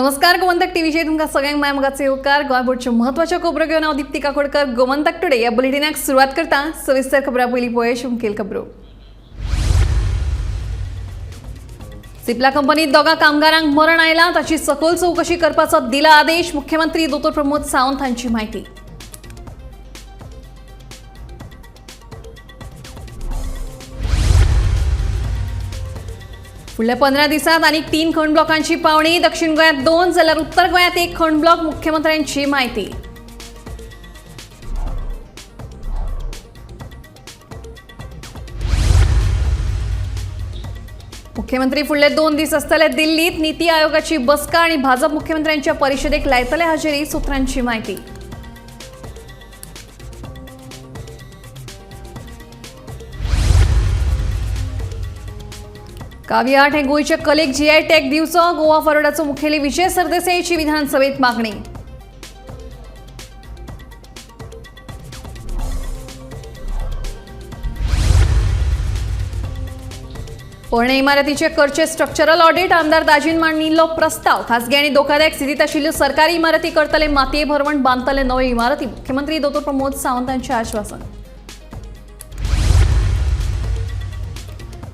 नमस्कार, गोमंतक टीव्हीचेर तुमकां सगळ्यांक माय मोगाचो येवकार. गोंय भरच्यो म्हत्वाच्यो खबरो घेवन हांव दीप्ती काकोडकर गोमंतक टुडे ह्या बुलेटिनाक सुरवात करता. सविस्तर खबरां पयलीं पळय मुखेल खबरो. सिप्ला कंपनीत दोगां कामगारांक मरण आयलां, ताची सखोल चवकशी करपाचो दिला आदेश. मुख्यमंत्री दोतोर प्रमोद सावंत हांची म्हायती. फुडल्या 15 दिसांत आनीक 3 खण ब्लॉकांची पावणी. दक्षिण गोंयांत 2 जाल्यार उत्तर गोंयांत 1 खण ब्लॉक. मुख्यमंत्र्यांची म्हायती. मुख्यमंत्री फुडले 2 दीस आसतले दिल्लीत. नीती आयोगाची बसका आनी भाजप मुख्यमंत्र्यांच्या परिशदेक लायतले हजेरी. सूत्रांची म्हायती. कावियाट हे गोंयचे कलेक जीआय टॅग दिवचो. गोवा फॉरवर्डाचो मुखेली विजय सरदेसाईची विधानसभेत मागणी. पोरणे इमारतीचे करचे स्ट्रक्चरल ऑडिट. आमदार दाजीन मांडिल्लो प्रस्ताव. खासगी आनी धोकादायक स्थितीत आशिल्ल्यो सरकारी इमारती करतले मातये भरवण, बांदतले नव्यो इमारती. मुख्यमंत्री दोतोर प्रमोद सावंत हांचें आश्वासन.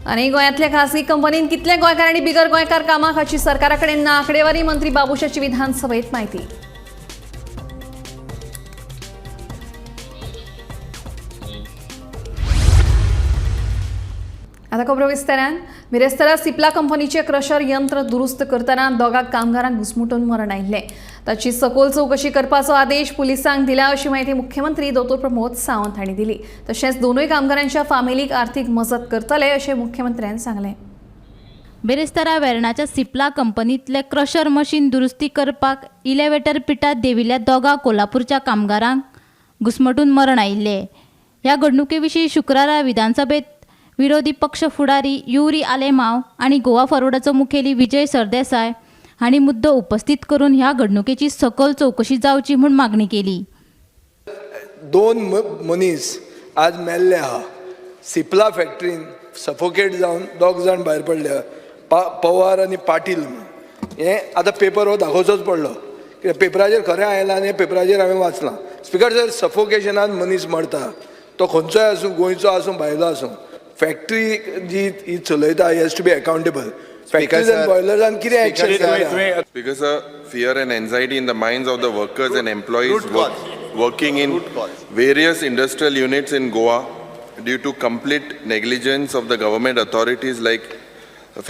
आनी गोंयांतल्या खासगी कंपनीन कितले गोंयकार आनी बिगर गोंयकार कामाक हाची सरकारा कडेन ना आंकडेवारी. मंत्री बाबूशाची विधानसभेत म्हायती. आता खबरो विस्तारान. बिरेस्तारा सिप्ला कंपनीचे क्रशर यंत्र दुरुस्त करतना दोगां कामगारांक घुसमुटून मरण आयिल्लें. ताची सखोल चवकशी करपाचो आदेश पुलिसांक दिला अशी म्हायती मुख्यमंत्री दोतोर प्रमोद सावंत हांणी दिली. तशेंच दोनूय कामगारांच्या फामिलीक आर्थीक मजत करतले अशें मुख्यमंत्र्यान सांगलें. बिरेस्तारा वेर्णाच्या सिप्ला कंपनींतले क्रशर मशीन दुरुस्ती करपाक इलेवेटर पिठांत देविल्ल्या दोगां कोल्हापूरच्या कामगारांक घुसमटून मरण आयिल्लें. ह्या घडणुके विशीं शुक्रारा विधानसभेत विरोधी पक्ष फुडारी युरी आलेमाव आनी गोवा फॉरवर्डाचो मुखेली विजय सरदेसाय हांणी मुद्दो उपस्थित करून ह्या घडणुकेची सखोल चवकशी जावची म्हूण मागणी केली. 2 मनीस आज मेल्ले आहा. सिप्ला फॅक्टरीन सफोकेट जावन 2 जाण भायर पडले, पवार आनी पाटील. हें आतां पेपर हो दाखोवचोच पडलो, कित्याक पेपराचेर खरें आयलां आनी पेपराचेर हांवें वाचलां. स्पिकर सर, सफोकेशनान मनीस मरता, तो खंयचोय आसूं, गोंयचो आसूं भायलो आसूं. फॅक्टरी जी ही चलयता has to be accountable. Factories and बॉयलर्सान कितें एक्शन घेतलें? Speaker sir, fear and anxiety in the minds of the workers and employees working in various industrial units in Goa due to complete negligence of the government authorities like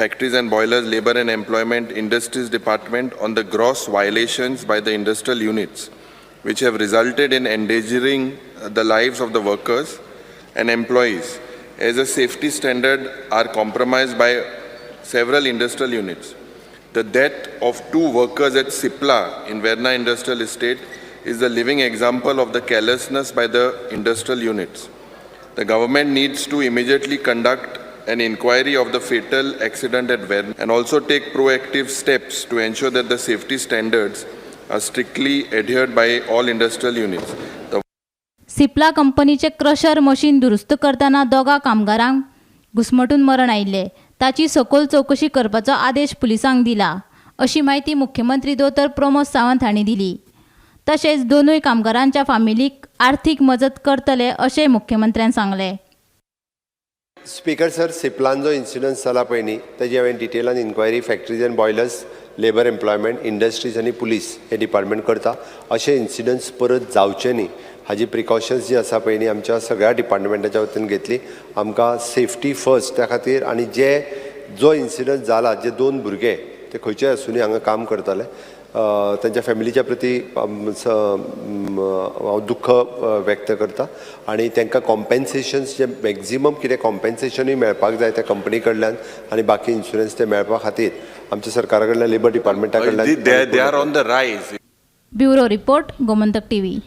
Factories and Boilers, Labour and Employment, Industries Department on the gross violations by the industrial units, which have resulted in endangering the lives of the workers and employees as a safety standard are compromised by several industrial units. The death of 2 workers at Cipla in Verna Industrial Estate is a living example of the carelessness by the industrial units. The government needs to immediately conduct an inquiry of the fatal accident at Verna and also take proactive steps to ensure that the safety standards are strictly adhered by all industrial units. The Cipla कंपनीचे crusher machine दुरुस्त करतना दोगां कामगारांक घुसमटून मरण आयिल्लें. ताची सखोल चवकशी करपाचो आदेश पुलिसांक दिला अशी म्हायती मुख्यमंत्री दोतोर प्रमोद सावंत हांणी दिली. तशेंच दोनूय कामगारांच्या फामिलीक आर्थीक मजत करतले अशें मुख्यमंत्र्यान सांगलें. स्पिकर सर, सिप्लान जो इन्सिडंट जाला पळय न्ही, ताजी हांवें डिटेलान inquiry factories and boilers, labour employment, industries आनी पुलीस हे डिपार्टमेंट करता. अशे इन्सिडंट्स परत जावचे न्ही हाजी प्रिकॉशन्स जी आसा पळय न्ही आमच्या सगळ्या डिपार्टमेंटाच्या वतीन घेतली. आमकां सेफ्टी फर्स्ट त्या खातीर. आनी जे जो इन्सिडंट जाला, जे 2 भुरगे ते खंयचेय आसुनी हांगा काम करताले, तांच्या फॅमिलीच्या प्रती हांव दुख्ख व्यक्त करता. आनी तांकां कॉम्पेन्सेशन्स जे मॅक्झिमम कितें कॉम्पेन्सेशनूय मेळपाक जाय त्या कंपनी कडल्यान आनी बाकी इन्शुरन्स ते मेळपा खातीर आमच्या सरकारा कडल्यान, लेबर डिपार्टमेंटा कडल्यान. They are on the rise. Bureau report, Gomantak TV.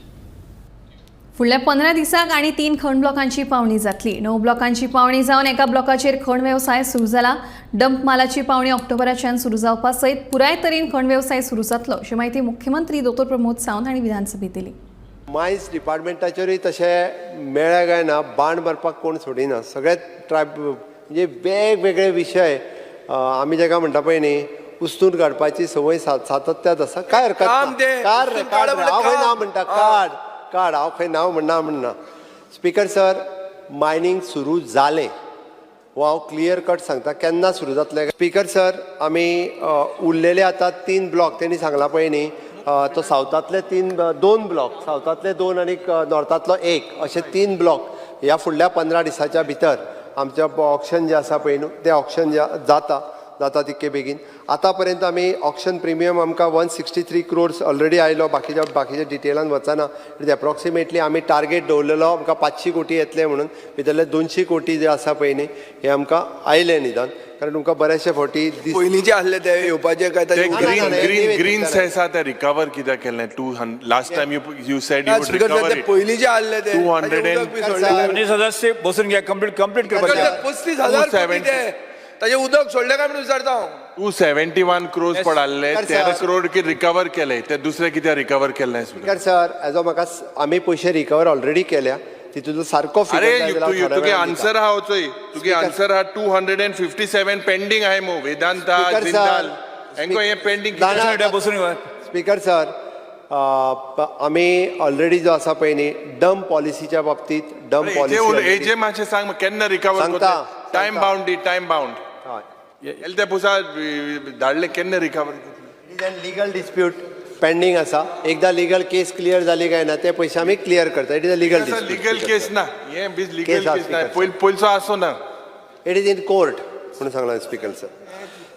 फुडल्या 15 दिसांक आनी 3 खण ब्लॉकांची पावणी जातली. 9 ब्लॉकांची पावणी जावन एका ब्लॉकाचेर खण वेवसाय सुरू जाला. डंप मालाची पावणी ऑक्टोबराच्यान सुरू जावपा सयत पुराय तरेन खण वेवसाय सुरू जातलो अशी म्हायती मुख्यमंत्री दोतोर प्रमोद सावंत हांणी विधानसभेत दिली. मायन्स डिपार्टमेंटाचेरूय तशें मेळ्ळें काय ना, बाण मारपाक कोण सोडिना. सगळे ट्रायब म्हणजे वेगवेगळे विशय आमी जाका म्हणटा पळय न्ही, उस्तून काडपाची संवय सातत्यात आसा. काय हरकत काम ना. तें. काड रे, उस्तून काड काडप रे. हांव खंय काम. ना म्हणटा, काड काड, हांव खंय नांव म्हणना म्हणना. स्पीकर सर, मायनींग सुरू जालें हो हांव क्लियर कट सांगता केन्ना सुरू जातलें. स्पीकर सर, आमी उरलेले आतां 3 ब्लॉक तेणी सांगला पळय न्ही, तो सावथांतले 2 ब्लॉक, सावथांतले 2 आनी नॉर्थांतलो 1, अशे 3 ब्लॉक ह्या फुडल्या 15 दिसाच्या भितर आमचें ऑक्शन जें आसा पळय न्हू तें ऑक्शन जें जाता जाता तितके बेगीन. आतां पर्यंत आमी ऑक्शन प्रिमियम आमकां 163 क्रोर्स ऑलरेडी आयलो. बाकीच्या बाकीच्या डिटेलान वचना. It is approximately आमी टार्गेट दवरलेलो आमकां 500 कोटी येतले म्हणून, भितरले 200 कोटी जे आसा पळय न्ही हे आमकां आयले निदान, कारण तुमकां बरेचशे फावटी दीस पयलींचे आसले ते येवपाचे काय ते ताजे ग्रीन ना, ना, ग्रीन anyway, green ते सेस आहा ते रिकवर कित्याक केले? Last time you said you would speaker sir, recover ते it. पयलींचे आसले ते 200 ताजें उदक बी सोडलें. माननीय सदस्य बसून घ्या, कंप्लीट कंप्लीट स्पीकर करपाचें. सर, 35,000 कोटी 270. ते ताजें उदक सोडलें काय म्हणून विचारता हांव. 271 क्रोर्स पडाल्ले, Sir, 13 sir. Crore की रिकवर केले, ते दुसरे कित्याक रिकवर केले नाही? स्पीकर सर, एजो म्हाका आमी पयशे रिकवर ऑलरेडी केल्या, तितूंतलो सारको अरे figure जाय जाल्यार हांव थोड्या तुगे वेळान आन्सर दिता. हा चोय, तुगे Speaker- answer हा 257 पेंडींग आहे मो Vedanta Speaker sir, Jindal Hancko हे पेंडींग. ना, ना. बसून घ्या. स्पीकर सर, आमी ऑलरेडी जो आसा पळय न्ही डंप पॉलिसीच्या बाबतीत, डंप पॉलिसी एजे मातशें सांग केन्ना रिकवर सांगता, करतले? टायम सांगता. बाउंड दी, टायम बाउंड. हय. ते पुसा धाडले केन्ना रिकवर? लिगल डिस्प्यूट पेंडींग आसा. एकदा लिगल केस क्लियर जाली काय ना ते पयशे आमी क्लियर करता. It is a legal dispute. Legal case ना हे, बीज लिगल केस आसा, केस ना, speaker. पयल पयलचो आसो ना. It is in court म्हणून सांगला speaker sir.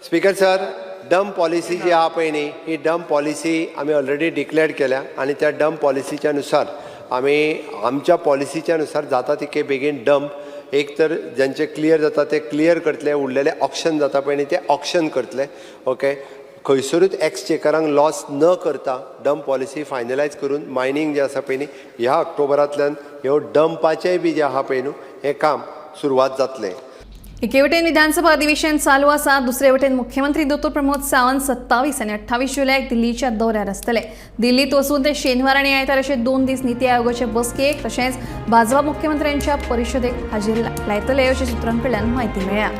Speaker sir, dump policy जी आहा पळय न्ही ही डंप पॉलिसी आमी ऑलरेडी डिक्लेअर केल्या आनी त्या डंप पॉलिसीच्या नुसार आमी आमच्या पॉलिसीच्या नुसार जाता तितके बेगीन डंप एक तर ज्यांचे क्लियर जाता ते क्लियर करतले, उरलेले ऑक्शन जाता पळय न्ही ते ऑक्शन करतले. ओके, खंयसरूच एक्सचेकरांक लॉस न करता डंप पॉलिसी फायनलायज करून मायनींग जें आसा पळय न्ही ह्या ऑक्टोबरांतल्यान ह्यो डंपाचेंय बी जें आहा पळय न्हू हें काम सुरवात जातलें. एके वटेन विधानसभा अधिवेशन चालू आसा, दुसरे वटेन मुख्यमंत्री दोतोर प्रमोद सावंत 27 आनी 28 जुलयाक दिल्लीच्या दौऱ्यार आसतले. दिल्लीत वचून ते शेनवार आनी आयतार अशे 2 दीस नीती आयोगाचे बसकेक तशेंच भाजपा मुख्यमंत्र्यांच्या परिशदेक हाजेरी लायतले अशें सुत्रां कडल्यान म्हायती मेळ्ळ्या.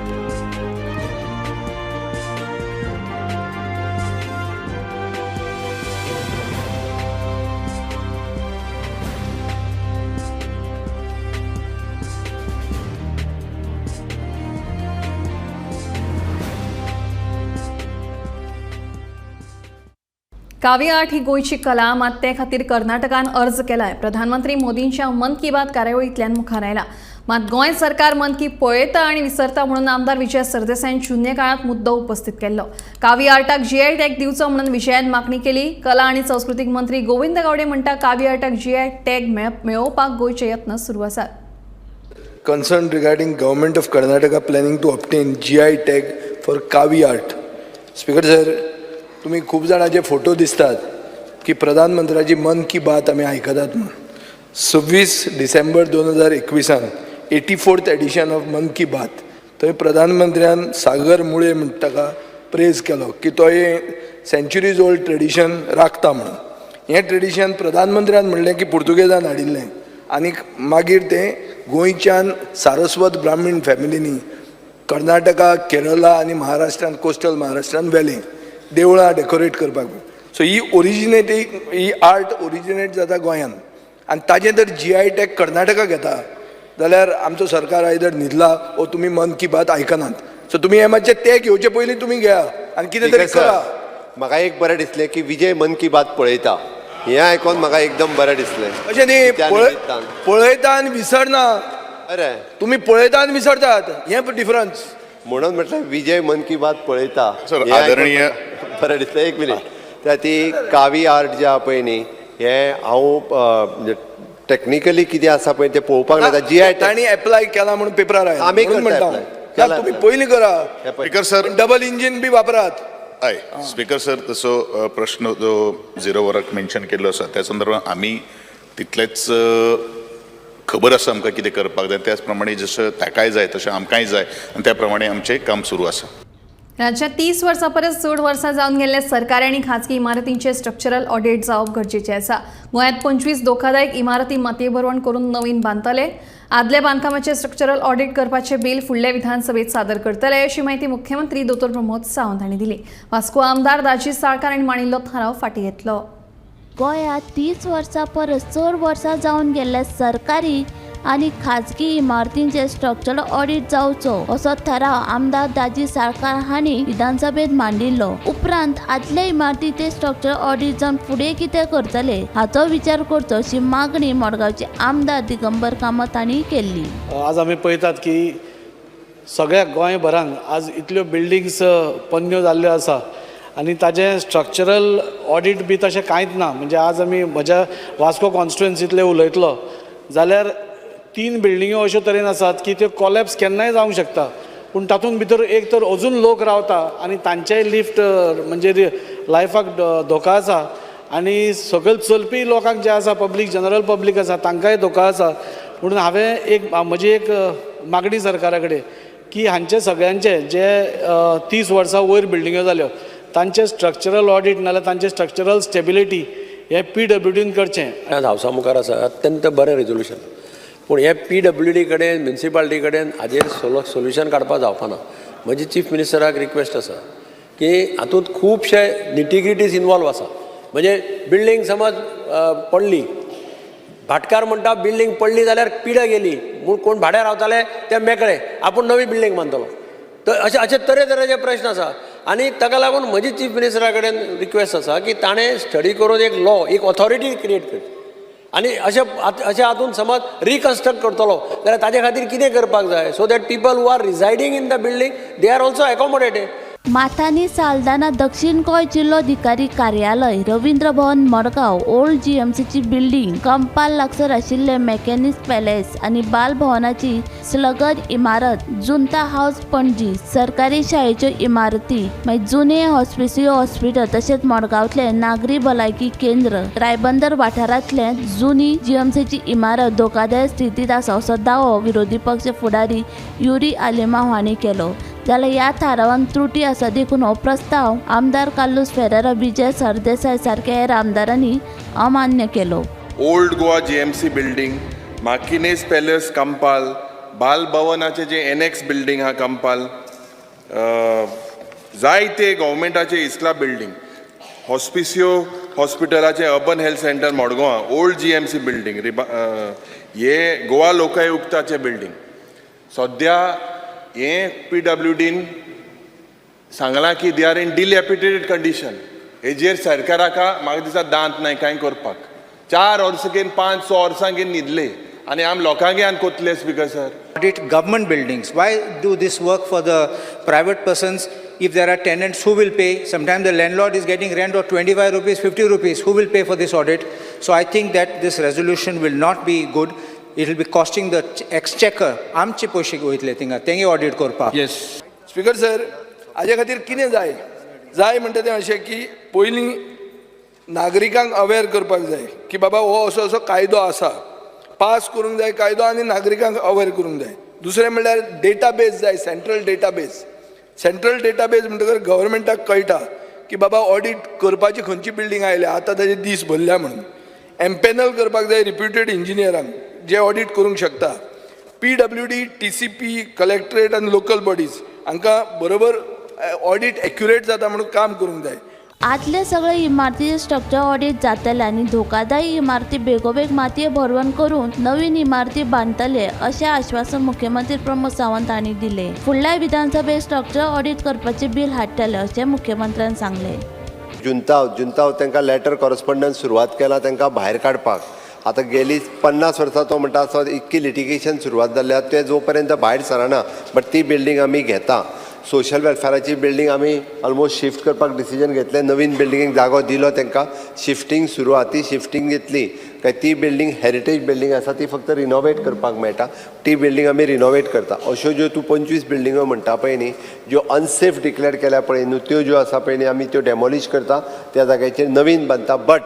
कावी आर्ट ही गोंयची कला, मात ते खातीर कर्नाटकान अर्ज केलाय. प्रधानमंत्री मोदींच्या मन की बात कार्यावळींतल्यान मुखार आयला. मात गोंय सरकार मन की पळयता आनी विसरता म्हणून आमदार विजय सरदेसायान शून्य काळात मुद्दो उपस्थित केल्लो. कावी आर्टाक जीआय टॅग दिवचो म्हणून विजयान मागणी केली. कला आनी संस्कृतीक मंत्री गोविंद गावडे म्हणटा कावी आर्टाक जीआय टॅग मेळोवपाक गोंयचे यत्न सुरू आसात. Concern regarding government of Karnataka planning to obtain GI tag for Kavi art. Speaker sir, तुमी खूब जाणांचे फोटो दिसतात की प्रधानमंत्र्याची मन की बात आमी आयकतात म्हणून. 26 डिसेंबर 2021 84th edition of मन की बात थंय प्रधानमंत्र्यान सागर मुळे म्हणटा ताका प्रेज केलो की तो हे सेंच्युरीज ओल्ड ट्रेडिशन राखता म्हणून. हें ट्रेडिशन प्रधानमंत्र्यान म्हणलें की पुर्तुगेजान हाडिल्लें आनीक मागीर तें गोंयच्यान सारस्वत ब्राह्मीण फॅमिलींनी कर्नाटका, केरला आनी महाराष्ट्रान, कोस्टल महाराष्ट्रान व्हेलें देवळां डेकोरेट करपाक. सो ही ओरिजिनेट ही आर्ट ओरिजिनेट जाता गोंयान आनी ताजें जर जीआय टॅग कर्नाटका घेता जाल्यार आमचो सरकार आयदर न्हिदला ओ तुमी मन की बात आयकनात. सो तुमी हें मातशें ते घेवचे पयलीं तुमी घेया आनी कितें तरी स्पीकर सर, करा. म्हाका एक बरें दिसलें की विजय मन की बात पळयता हें आयकोन म्हाका एकदम बरें दिसलें. अशें न्ही, त्या निमित्तान. पळयता आनी विसरना, बरें तुमी पळयता आनी विसरतात हें डिफरन्स. म्हणून म्हटलें विजय मन की बात पळयता सर, हें आयकून आदरणीय- म्हाका बरें दिसलें. एक मिनीट, त्या ती कावी आर्ट जे आहा पळय न्ही हें हांव म्हणजे टॅक्निकली कितें आसा पळय तें पळोवपाक लागता. जीआय तांणी एप्लाय केला म्हणून पेपरार आयला आमी म्हणून करता म्हणटा apply. हांव. केला ना, तुमी apply. पयलीं करा, स्पीकर सर, डबल इंजीन बी वापरात. हय स्पीकर सर, तसो प्रश्न जो झिरो वराक मेन्शन केल्लो आसा त्या संदर्भात आमी तितलेच खबर आसा आमकां कितें करपाक जाय, त्याच प्रमाणे जशें ताकाय जाय तशें आमकांय जाय आनी त्या प्रमाणे आमचें काम सुरू आसा. राज्यात 30 वर्सां परस चड वर्सां जावन गेल्ल्या सरकारी आनी खाजगी इमारतींचे स्ट्रक्चरल ऑडिट जावप गरजेचें आसा. गोंयांत 25 धोकादायक इमारती मातये भरवण करून नवीन बांदतले. आदल्या बांदकामाचें स्ट्रक्चरल ऑडिट करपाचें बिल फुडल्या विधानसभेत सादर करतले अशी म्हायती मुख्यमंत्री दोतोर प्रमोद सावंत हांणी दिली. वास्को आमदार दाजी साळकार हांणी मांडिल्लो थाराव फाटीं घेतलो. गोंयांत 30 वर्सां परस चड वर्सां जावन गेल्ल्या सरकारी आनी खाजगी इमारतींचे स्ट्रक्चरल ऑडिट जावचो असो थाराव आमदार दाजी साळकार हांणी विधानसभेत मांडिल्लो. उपरांत आदल्या इमारतीचे स्ट्रक्चरल ऑडिट जावन फुडें कितें करतले हाचो विचार करचो अशी मागणी मडगांवचे आमदार दिगंबर कामत हांणी केल्ली. आज आमी पळयतात की सगळ्या गोंयभरान आज इतल्यो बिल्डिंग्स पन्न्यो जाल्ल्यो आसा आनी ताजें स्ट्रक्चरल ऑडिट बी तशें कांयच ना. म्हणजे आज आमी म्हज्या वास्को कॉन्स्टिट्युएन्सींतलें उलयतलो जाल्यार 3 बिल्डिंग्यो अश्यो तरेन आसात की त्यो कॉलॅप्स केन्नाय जावंक शकता, पूण तातूंत भितर एक तर अजून लोक रावता आनी तांचेय लिफ्ट म्हणजे लायफाक धोका आसा आनी सकयल चलपी लोकांक जे आसा पब्लीक, जनरल पब्लीक आसा तांकांय धोका आसा. म्हणून हांवें एक म्हजी एक मागणी सरकारा कडेन की हांचे सगळ्यांचे जे 30 वर्सां वयर बिल्डिंग्यो जाल्यो तांचे स्ट्रक्चरल ऑडिट नाल्यार तांचे स्ट्रक्चरल स्टेबिलिटी हें PWDन करचें. आज हावसा मुखार आसा अत्यंत बरें रेजोल्युशन, पूण हे PWD कडेन म्युनिसिपालिटी कडेन हाजेर सोल्युशन काडपाक जावपाना. म्हजी चीफ मिनिस्टराक रिक्वेस्ट आसा की हातूंत खुबशे निटिग्रिटीज इनवॉल्व आसा. म्हणजे बिल्डींग समज पडली, भाटकार म्हणटा बिल्डींग पडली जाल्यार पिड्या गेली म्हूण कोण भाड्यार रावताले ते मेकळे, आपूण नवी बिल्डींग बांदतलो. तर अशे अशे तरेतरेचे प्रश्न आसा आनी ताका लागून म्हजी चीफ मिनिस्टरा कडेन रिक्वेस्ट आसा की ताणें स्टडी करून एक लॉ, एक ऑथॉरिटी क्रिएट करची आनी अशें अशें हातून समज रिकन्स्ट्रक्ट करतलो जाल्यार ताजे खातीर कितें करपाक जाय, so that people who are residing in the building they are also accommodated. Mathani Saldanha दक्षिण गोंय जिल्लोधिकारी कार्यालय, रवींद्र भवन मडगांव, ओल्ड GMCची बिल्डिंग, कंपाल लागसर आशिल्ले मेकॅनिक्स पॅलेस आनी बाल भवनाची सलगन इमारत, जुंता हावस पणजी, सरकारी शाळेच्यो इमारती, मागीर जुने हॉस्पिसियो हॉस्पिटल तशेंच मडगांवतले नागरी भलायकी केंद्र, रायबंदर वाठारांतले जुनी GMCची इमारत धोकादायक स्थितींत आसा असो दावो विरोधी पक्ष फुडारी युरी आलेमाव हांणी केलो. जाल्यार ह्या थारावान त्रुटी आसा देखून हो प्रस्ताव आमदार कार्लुस फेरेरा, विजय सरदेसाय सारक्या हेर आमदारांनी अमान्य केलो. Old Goa GMC building, Marquinhos palace Campal, बाल भवनाचे जे एनएक्स बिल्डींग आहा कंपाल, जायते गव्हर्मेंटाचे इस्ला building, Hospicio हॉस्पिटलाचे urban health centre मडगांवां, ओल्ड GMC building, हे गोवा लोकायुक्ताचे बिल्डींग. सद्या हे PWDन सांगलां की they are in dilapidated condition. हेजेर सरकाराक म्हाका दिसता दांत नाय कांय करपाक. 4 वर्सां घेवन 5-6 वर्सां घेवन न्हिदले आनी आम लोकांक आनी कोतले speaker sir. Audit government buildings. Why do this work for the private persons? If there are tenants, who will pay? Sometimes the landlord is getting rent of 25 rupees, 50 rupees. Who will pay for this audit? So I think that this resolution will not be good. It will be costing the exchequer. आमचे पयशे वयतले थिंगा तेंगे audit करपाक. Yes speaker sir, हाजे खातीर कितें जाय जाय म्हणटा तें अशें की पयलीं नागरिकांक अवेर करपाक जाय की बाबा हो असो असो कायदो आसा, पास करूंक जाय कायदो आनी नागरिकांक अवेर करूंक जाय. दुसरें म्हणल्यार डेटाबेस जाय, सेंट्रल डेटाबेस. सेंट्रल डेटाबेस म्हणटकर गव्हर्मेंटाक कळटा की बाबा ऑडिट करपाची खंयची बिल्डींग आयल्या, आतां ताजे दीस भरल्या म्हणून. एम्पॅनल करपाक जाय रिप्युटेड इंजिनियरांक जे ऑडिट करूंक शकता. PWD, TCP, collectorate आनी लोकल बॉडीज हांकां बरोबर ऑडिट एक्युरेट जाता म्हणून काम करूंक जाय. आदले सगळे इमारतीचे स्ट्रक्चर ऑडिट जातले आनी धोकादायक इमारती बेगोबेग मातये भरवण करून नवीन इमारती बांदतले अशें आश्वासन मुख्यमंत्री प्रमोद सावंत हांणी दिले. फुडल्या विधानसभेत स्ट्रक्चर ऑडिट करपाचें बील हाडटले अशें मुख्यमंत्र्यान सांगलें. जुंताव तांकां लेटर कॉरस्पॉन्डन्स सुरवात केला तांकां भायर काडपाक. आतां गेली 50 वर्सां तो म्हणटा आसा इतकी लिटिगेशन सुरवात जाल्या, ते जो पर्यंत भायर सरना बट ती बिल्डींग आमी घेता. सोशल वेलफेराची बिल्डींग आमी ऑलमोस्ट शिफ्ट करपाक डिसिजन घेतलें, नवीन बिल्डिंगेक जागो दिलो तांकां, शिफ्टींग सुरू आहा, ती शिफ्टींग घेतली काय ती बिल्डींग हेरिटेज बिल्डींग आसा, ती फक्त रिनोवेट करपाक मेळटा, ती बिल्डींग आमी रिनोवेट करता. अश्यो ज्यो तूं 25 बिल्डिंगो म्हणटा पळय न्ही, ज्यो अनसेफ डिक्लेअर केल्या पळय न्हू, त्यो ज्यो आसा पळय न्ही आमी त्यो डेमोलिश करता, त्या जाग्याचेर नवीन बांदता. बट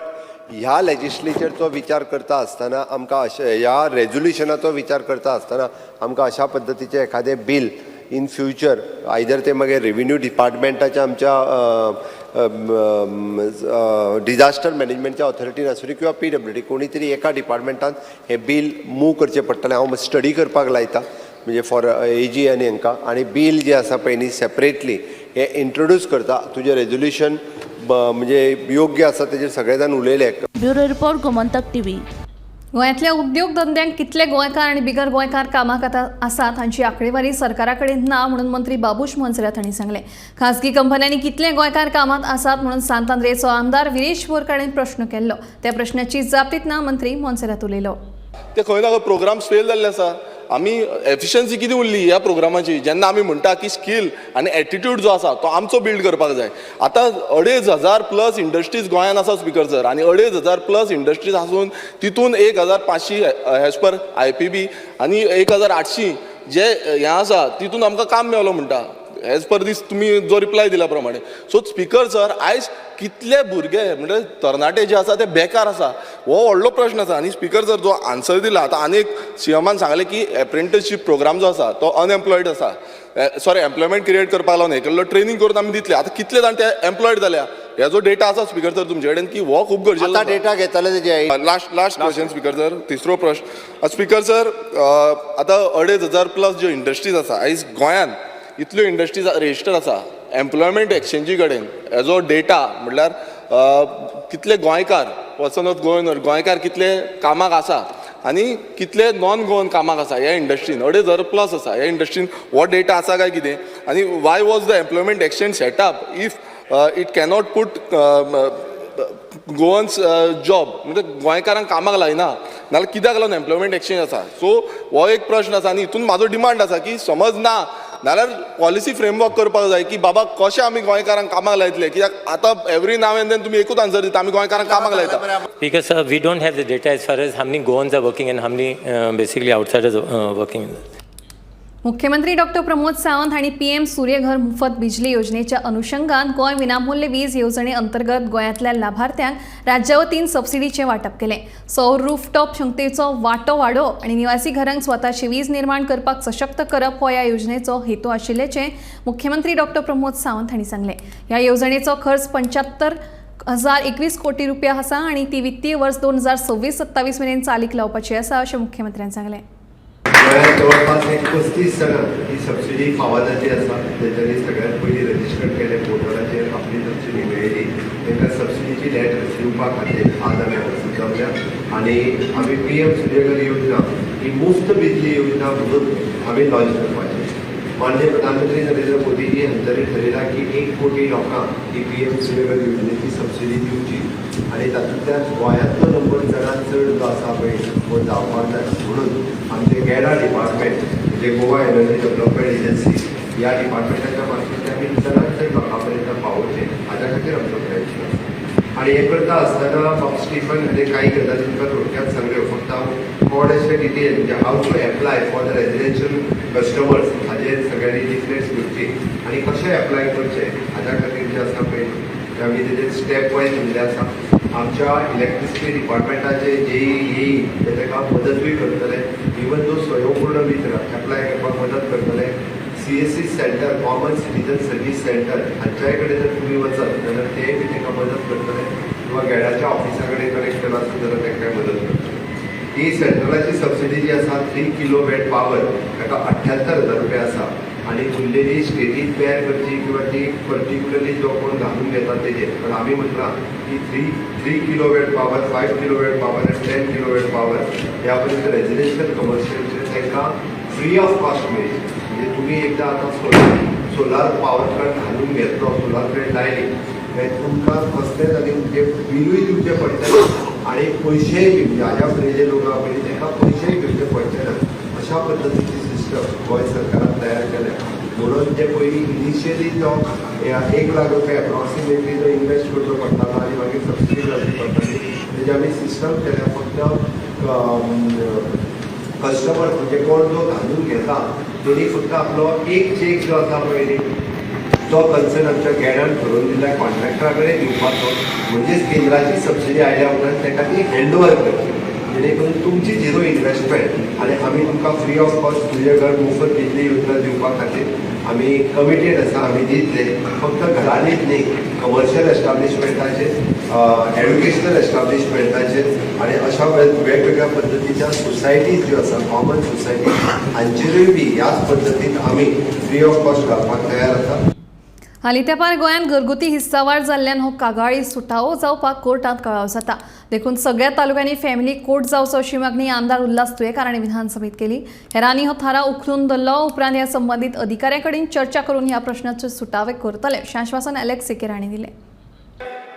ह्या लेजिस्लेचरचो विचार करता आसतना आमकां अशें, ह्या रेजोल्युशनाचो विचार करता आसतना आमकां अशा पद्दतीचें एखादें बील इन फ्युचर आयदर ते मागीर रेविन्यू डिपार्टमेंटाच्या आमच्या डिझास्टर मॅनेजमेंटच्या ऑथॉरिटीन आसूं किंवा पीडब्ल्यूडी कोणी तरी एका डिपार्टमेंटान हें बील मूव करचें पडटलें. हांव स्टडी करपाक लायता म्हणजे फॉर एजी आनी हांकां आनी बील जें आसा पळय न्ही सेपरेटली हें इंट्रोड्यूस करता. तुजें रेजोल्युशन म्हणजे योग्य आसा, तेजेर सगळे जाण उलयले. Bureau report, Gomantak TV. गोंयांतल्या उद्योग धंद्यांक कितले गोंयकार आनी बिगर गोंयकार कामाक आतां आसात हांची आंकडेवारी सरकारा कडेन ना म्हणून मंत्री बाबूश मोन्सेरात हांणी सांगलें. खासगी कंपन्यांनी कितले गोंयकार कामात आसात म्हणून सांत आंद्रेचो आमदार विरेश बोरकार हांणी प्रश्न केल्लो. त्या प्रश्नाची जाप दितना मंत्री मोन्सेरात उलयलो. ते खंय ना खंय प्रोग्राम्स फेल जाल्ले आसा. आमी एफिशन्सी कितें उरली ह्या प्रोग्रामाची? जेन्ना आमी म्हणटा की स्कील आनी एटिट्यूड जो आसा तो आमचो बिल्ड करपाक जाय. आतां 2500 प्लस इंडस्ट्रीज गोंयान आसा स्पिकर सर, आनी 2500 प्लस इंडस्ट्रीज आसून तितून 1500 एज पर आयपीबी आनी 1800 जे हें आसा तितून आमकां काम मेवलो म्हणटा एज पर दीस तुमी जो रिप्लाय दिला प्रमाणे. सो स्पिकर सर, आयज कितले भुरगे म्हणजे तरणाटे जे आसा ते बेकार आसा हो व्हडलो प्रश्न आसा. आनी स्पिकर सर, जो आन्सर दिला आतां आनी एक सीएमान सांगलें की एप्रेंटिसशीप प्रोग्राम जो आसा तो अनएम्प्लॉयड आसा, सॉरी, एम्प्लॉयमेंट क्रिएट करपाक लागून हे केल्लो, ट्रेनींग करून आमी दितले. आतां कितले जाण ते एम्प्लॉयड जाल्या हेजो डेटा आसा स्पिकर सर तुमचे कडेन की हो खूब गरजेचो आतां आसा. डेटा घेतले तेजे. Last last question speaker sir, तिसरो प्रश्न स्पीकर सर. आतां 2500 प्लस ज्यो इंडस्ट्रीज आसा आयज गोंयांत, इतल्यो इंडस्ट्रीज रजिस्टर आसा एम्प्लॉयमेंट एक्सचेंजी कडेन हेजो डेटा म्हणल्यार कितले गोंयकार, पर्सन ऑफ गोवन, गोंयकार कितले कामाक आसा आनी कितले नॉन गोवन कामाक आसा ह्या इंडस्ट्रीन, 2500 प्लस आसा ह्या इंडस्ट्रीन, हो डेटा आसा काय कितें? आनी why was the employment exchange setup if it cannot put Goans job? म्हणजे गोंयकारांक कामाक लायना नाल्यार कित्याक लागून एम्प्लॉयमेंट एक्सचेंज आसा? सो हो एक प्रश्न आसा आनी हितून म्हाजो डिमांड आसा की समज ना नाल्यार पॉलिसी फ्रेमवर्क करपाक जाय की बाबा कशें आमी गोंयकारांक कामाक लायतले, कित्याक आतां एवरी नाव एंड then तुमी एकूच आन्सर दिता, आमी गोंयकारांक कामाक लायता. Because sir, we don't have the data as far as how many Goans are working and how many basically outsiders are working. मुख्यमंत्री डॉक्टर प्रमोद सावंत हांणी पीएम सूर्यघर मुफत बिजली योजनेच्या अनुशंगान गोंय विनामूल्य वीज येवजणे अंतर्गत गोंयांतल्या लाभार्थ्यांक राज्या वतीन सबसिडीचें वांटप केलें. सौर रूफटॉप क्षमतेचो वांटो वाडोवप आनी निवासी घरांक स्वताची वीज निर्माण करपाक सशक्त करप हो ह्या योजनेचो हेतू आशिल्ल्याचें मुख्यमंत्री डॉक्टर प्रमोद सावंत हांणी सांगलें. ह्या येवजणेचो खर्च 75,021 कोटी रुपया आसा आनी ती वित्तीय वर्स 2026-27 मेरेन चालीक लावपाची आसा अशें मुख्यमंत्र्यान सांगलें. गोंयांत जवळपास एक 35 जाणांक ही सबसिडी फावो जाल्ली आसा. तेंच्यांनी सगळ्यात पयलीं रजिस्टर केलें, पोर्टलाचेर आपली सबसिडी मेळयली, तांकां सबसिडीची लेटर दिवपा खातीर आज आमी हांगासर जमल्या. आनी आमी पीएम सूर्यघर योजना ही मुफ्त बिजली योजना म्हणून आमी लॉन्च करपाची. माननीय प्रधानमंत्री नरेंद्र मोदीजी हांच्यांनी ठरयलां की 1 कोटी लोकांक ही पीएम सूर्यघर योजनेची सबसिडी दिवची आनी तातूंतल्यान गोंयांतलो नंबर चडांत चड जो आसा पळय हो जावपाक जाय म्हणून आमचे गेडा डिपार्टमेंट म्हणजे गोवा एनर्जी डेव्हलपमेंट एजन्सी ह्या डिपार्टमेंटाच्या मार्फत आमी चडांत चड लोकां पर्यंत पावोवचें हाज्या खातीर आमचो प्रयत्न आसा. आनी हें करता आसतना बाब स्टीफन हाणें कांय गजाली तुमकां थोडक्यात सांगल्यो. फक्त हांव थोडेशे डिटेल म्हणजे how to apply for the residential customers हाजेर सगळ्यांनी लिफलेट्स घेवची आनी कशें एप्लाय करचें हाज्या खातीर जें आसा पळय ते आमी तेजेर स्टेप वायज दिल्लें आसा. आमच्या इलेक्ट्रिसिटी डिपार्टमेंटाचे जे ई ते ताका मदतूय करतले, इवन दो स्वयंपूर्ण वितरक एप्लाय करपाक मदत करतले. CSC center, common citizen service center हांच्याय कडेन जर तुमी वचत जाल्यार तेय बी तांकां मदत करतले किंवा गेडाच्या ऑफिसा कडेन कनेक्ट केलो आसत जाल्यार तांकांय मदत करतले. ही सेंट्रलाची सबसिडी जी आसा 3 किलो वॅट पावर ताका 78,000 रुपया आसा आनी उरलेली स्टेटीन पेर करची किंवा ती पर्टिक्युलरली जो कोण घालून घेता तेजेर. पण आमी म्हटलां की 3 kilo watt power, 5 kilo watt power आनी 10 किलो वॅट पावर ह्या पर्यंत रेजिडेन्शियल कमर्शियलचे तांकां फ्री ऑफ कॉस्ट मेळची. म्हणजे तुमी एकदां आतां सोलार पावर प्लांट घालून घेतलो, सोलार प्लांट लायली काय तुमकां कसलेच आनी म्हणजे बिलूय दिवचें पडचें ना आनी पयशेय बी म्हणजे हाज्या फुडें जे लोक आहा पळय तांकां पयशेय घेवचे पडचे ना अशा पद्दतीची सिस्टम गोंय सरकारान तयार केल्या. म्हणून जे पयलीं इनिशियली जो 1 लाख रुपया एप्रॉक्सिमेटली जो इन्वेस्ट करचो पडटालो आनी मागीर सबसिडी मेळची पडटाली, तेजी आमी सिस्टम केल्या. फक्त कस्टमर म्हणजे कोण जो घालून घेता तेणी फक्त आपलो एक चेक जो आसा पळय न्ही तो कन्सर्न आमच्या गेडान ठरोवन दिल्या कॉन्ट्रॅक्टरा कडेन दिवपाचो. म्हणजेच केंद्राची सबसिडी आयल्या उपरांत ताका ती हँड ओवर करची, जेणे करून तुमची झिरो इन्वेस्टमेंट आनी आमी तुमकां तुमकां फ्री ऑफ कॉस्ट तुजें घर मुफत बिजली योजना दिवपा खातीर आमी कमिटेड आसा. आमी दितले, फक्त घरांनीच न्ही, कमर्शियल एस्टाब्लिशमेंटाचेर, एड्युकेशनल एस्टाब्लिशमेंटाचेर आनी अशा वेगवेगळ्या पद्दतीच्या सोसायटीज ज्यो आसा, कॉमन सोसायटी, हांचेरूय बी ह्याच पद्दतीन आमी फ्री ऑफ कॉस्ट घालपाक तयार आसा. हालीं तेंपार गोंयांत घरगुती हिस्सावार जाल्ल्यान हो कागाळी सुटावो जावपाक कोर्टांत कळाव जाता. देखून सगळ्या तालुक्यांनी फॅमिली कोर्ट जावचो अशी मागणी आमदार उल्हास तुयेंकार हांणी विधानसभेत केली. हेरांनी हो थाराव उखलून धरलो. उपरांत ह्या संबंदीत अधिकाऱ्यां कडेन चर्चा करून ह्या प्रश्नाचे सुटावे करतले अशें आश्वासन एलेक्स सिकेर हांणी दिलें.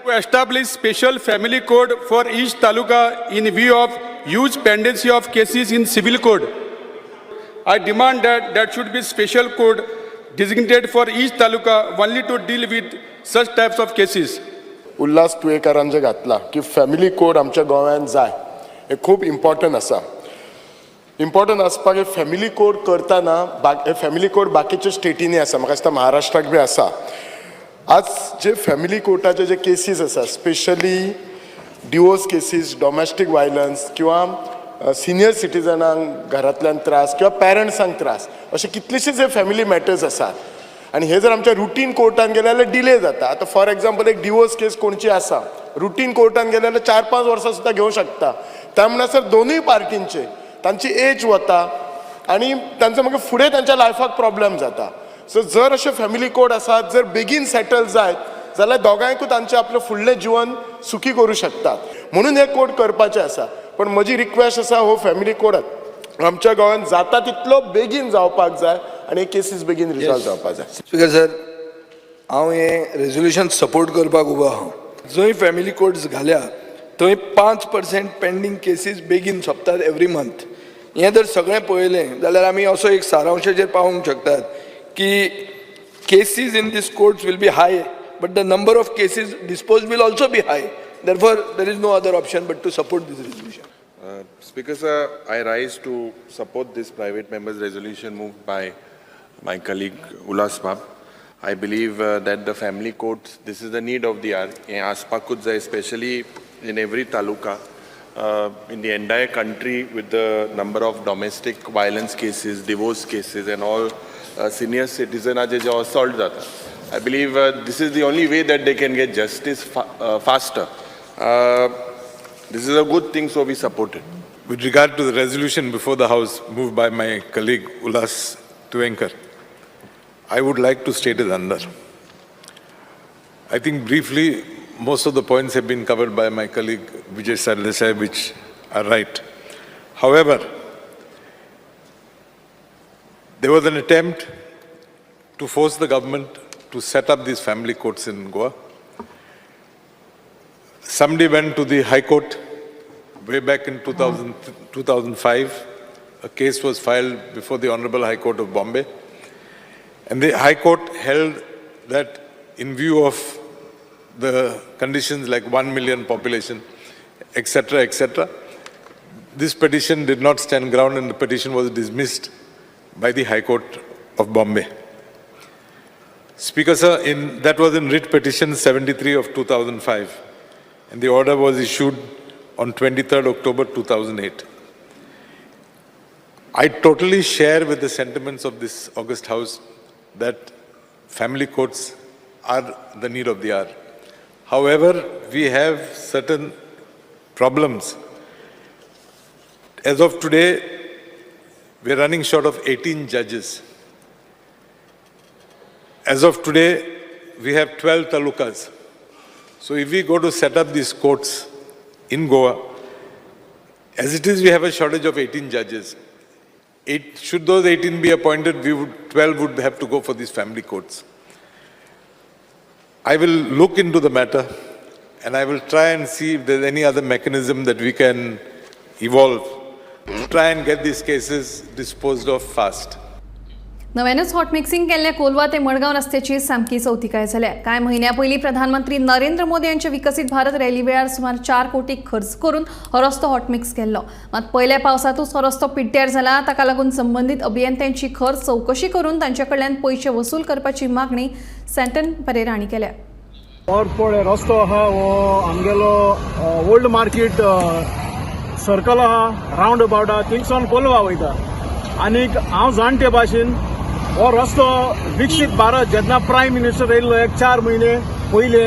To establish special family court for each taluka in view of huge pendency of cases in civil court. I demand that that should be special court designated for each taluka only to deal with such types of cases. Ulhas तुयेकारान जें घातलां की family court आमच्या गोंयांत जाय, हें खूब important आसा. Important आसपाक हे फॅमिली कोर्ट करतना हे फॅमिली कोर्ट बाकीच्या स्टेटींनी आसा, म्हाका दिसता महाराष्ट्राक बी आसा. आज जे फॅमिली कोर्टाचे जे केसीस आसा, specially divorce cases, domestic violence किंवा सिनियर सिटीजनांक घरांतल्यान त्रास किंवा पॅरंट्सांक त्रास, अशे कितलेशेच हे फॅमिली मॅटर्स आसात आनी हे जर आमच्या रुटीन कोर्टान गेले जाल्यार डिले जाता. आतां फॉर एग्जाम्पल, एक डिवोर्स केस कोणची आसा, रुटीन कोर्टान गेले जाल्यार 4-5 वर्सां सुद्दां घेवंक शकता. त्या म्हणसर दोनूय पार्टींचे तांची एज वता आनी तांचो मागीर फुडें तांच्या लायफाक प्रॉब्लम जाता. सो जर अशे फॅमिली कोर्ट आसात, जर बेगीन सेटल जायत जाल्यार दोगांयकूय तांचें आपलें फुडलें जिवन सुखी करूं शकतात, म्हणून हे कोर्ट करपाचें आसा. पण म्हजी रिक्वेस्ट आसा, हो फॅमिली कोर्ट आमच्या गोंयांत जाता तितलो बेगीन जावपाक जाय आनी हे केसीस बेगीन रिजॉल्व जावपाक जाय. स्पीकर सर, हांव हें रेजोल्युशन सपोर्ट करपाक उबो आहा. जंय फॅमिली कोर्ट्स घाल्या थंय 5% पेंडींग केसीस बेगीन सोंपतात एवरी मंथ. हें जर सगळें पळयलें जाल्यार आमी असो एक सारांशाचेर पावूंक शकतात की cases in these courts will be high, but the number of cases disposed will also be high. Therefore, there is no other option but to support this resolution. Speaker sir, I rise to support this private members resolution moved by my colleague Ulhas Bab. I believe that the family courts, this is the need of the hour. हें आसपाकूच जाय, especially in every taluka, in the entire country, with the number of domestic violence cases, divorce cases and all senior citizen J assault जाता. I believe this is the only way that they can get justice faster. This is a good thing, so we support it. With regard to the resolution before the House moved by my colleague Ulhas Tuyenkar, I would like to state it under. I think briefly, most of the points have been covered by my colleague Vijay Sardesai, which are right. However, there was an attempt to force the government to set up these family courts in Goa. Somebody went to the High Court way back in 2000, 2005. A case was filed before the Honorable High Court of Bombay. And the High Court held that in view of the conditions like 1 million population, etc., etc., this petition did not stand ground and the petition was dismissed by the High Court of Bombay. Speaker sir, that was in writ petition 73 of 2005, and the order was issued on 23rd October 2008. I totally share with the sentiments of this august house that family courts are the need of the hour. However, we have certain problems. As of today, we are running short of 18 judges. As of today, we have 12 talukas. So if we go to set up these courts in Goa, as it is, we have a shortage of 18 judges. Should those 18 be appointed, 12 would have to go for these family courts. I will look into the matter and I will try and see if there's any other mechanism that we can evolve to try and get these cases disposed of fast. नव्यानूच hot mixing केल्ल्या कोलवा ते मडगांव रस्त्याची सामकी चवतिकाय जाल्या. कांय म्हयन्या पयलीं प्रधानमंत्री नरेंद्र मोदी यांच्या विकसीत भारत रॅली वेळार सुमार 4 कोटी खर्च करून हो रस्तो हॉटमिक्स केल्लो. मात पयल्या पावसांतूच हो रस्तो पिड्ड्यार जाला. ताका लागून संबंदीत अभियंत्यांची खर चवकशी करून तांचे कडल्यान पयशे वसूल करपाची मागणी सँटन परेरा हांणी केल्या. और पळय, रस्तो आहा हो आमगेलो ओल्ड मार्केट सर्कल आहा, रावंड अबाउट आहा, थिंगसान कोलवा वयता. आनीक हांव जाणटे भाशेन हो रस्तो विकसीत भारत जेन्ना प्रायम मिनिस्टर येयल्लो एक 4 म्हयने पयले,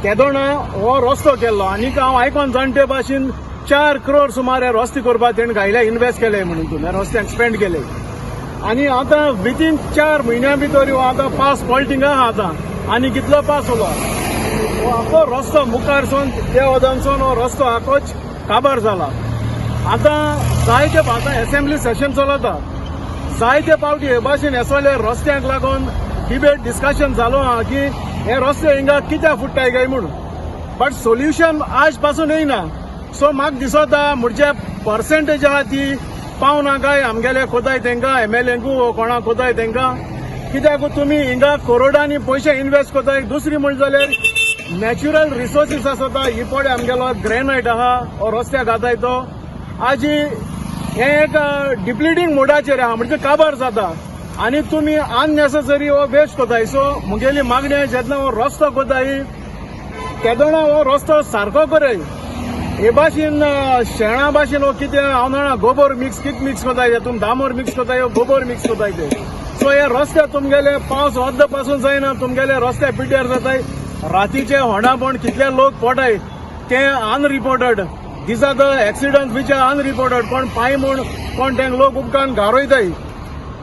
तेदोणा हो रस्तो केल्लो. आनीक हांव आयकोन जाणटे भाशेन 4 करोड सुमार हे रस्ते करपाक तेणें घायले, इन्वेस्ट केले म्हणून तूं ह्या रस्त्यांक स्पेंड केले. आनी आतां विथीन 4 म्हयन्या भितर ह्यो आतां पास फॉल्टींग आहा. आतां आनी कितलो पास उरलो? हो आखो रस्तो मुखारसून देवदानसून हो रस्तो आखोच काबार जाला. आतां जायते, आतां एसेंब्ली सेशन चलता, जायते पावटी हे भाशेन हेसोले रस्त्यांक लागून डिबेट डिस्कशन जालो आहा की हे रस्ते हिंगा कित्याक फुट्टाय काय म्हणून, बट सोल्युशन आज पासून येयना. सो म्हाका दिसता म्हणजे पर्सेंटेज आहा ती पावना काय आमगेले कोताय तेंकां एमएलएंकू, कोणाक कोताय तेंकां, कित्याक तुमी हिंगा करोडांनी पयशे इन्वेस्ट करताय. दुसरी म्हण जाल्यार नॅचरल रिसोर्सीस आसता ही पळय, आमगेलो ग्रेनायट आहा, हो रस्त्याक घाताय तो आजी हे एक डिप्लिटींग मोडाचेर आहा, म्हणजे काबार जाता आनी तुमी अननेसेसरी हो वेस्ट करताय. सो मुगेली मागणी आहा, जेन्ना हो रस्तो करताय तेदोणा हो रस्तो सारको करय. हे भाशेन शेणा भाशेन हो कितें हांव जाणा, गोबर मिक्स, कितें मिक्स करताय ते तुमी, डांबर मिक्स करताय, गोबर मिक्स करताय ते. सो हे रस्ते तुमगेले पावस अर्द पासून जायना, तुमगेले रस्ते पिड्ड्यार जाताय. रातीचे होणाबण कितले लोक पडटाय ते unreported. These are the accident which are unreported. कोण पांय म्हूण, कोण तेंक लोक उपकान गारोयताय.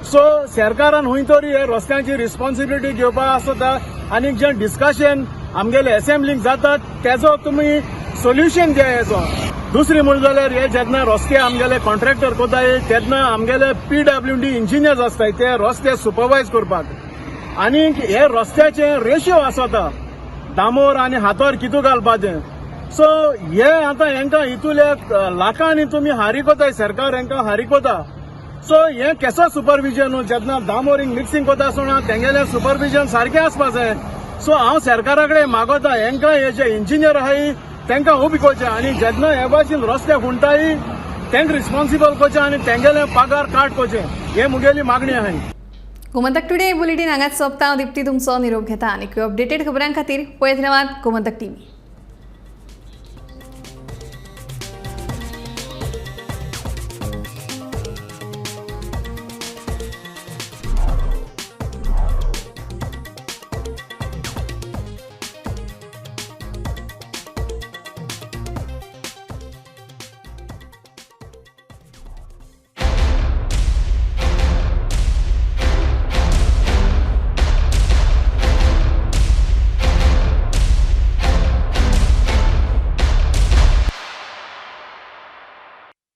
सो सरकारान खंय तरी हे रस्त्यांची रिस्पॉन्सिबिलिटी घेवपाक आसता आनी जें डिस्कशन आमगेले एसेंब्लीक जाता तेजो तुमी सोल्युशन द्या हेजो. दुसरी म्हण जाल्यार हे जेन्ना रस्ते आमगेले कॉन्ट्रॅक्टर कोताय तेन्ना आमगेले पीडब्ल्यूडी इंजिनियर्स आसताय ते रस्ते सुपरवायज करपाक. आनी हे रस्त्याचे रेशियो आसता, डांबर आनी हातोर कितू घालपाचें. सो हे आतां हेंकां हितूले लाखांनी तुमी हारी कोताय, सरकार हेंकां हारी कोता. सो हे केसो सुपरविजन? जेन्ना डांबोरींग मिक्सिंग कोता आसतना तेंगेलें सुपरविजन सारकें आसपा जाय. सो हांव सरकारा कडेन मागोता, हेंकां हे जे इंजिनियर आहाय तेंकां उबी करचें आनी जेन्ना हे भाशेन रस्ते खुणटाय तेंकां रिस्पॉन्सिबल करचें आनी तेंगेलें पगार काट करचें, हे मुगेली मागणी आहाय. गोमंतक टुडे बुलेटीन हांगाच सोंपता. हांव दिप्ती तुमचो निरोप घेता आनी अपडेटेड खबरां खातीर पळयत रावात गोमंतक टीव्ही.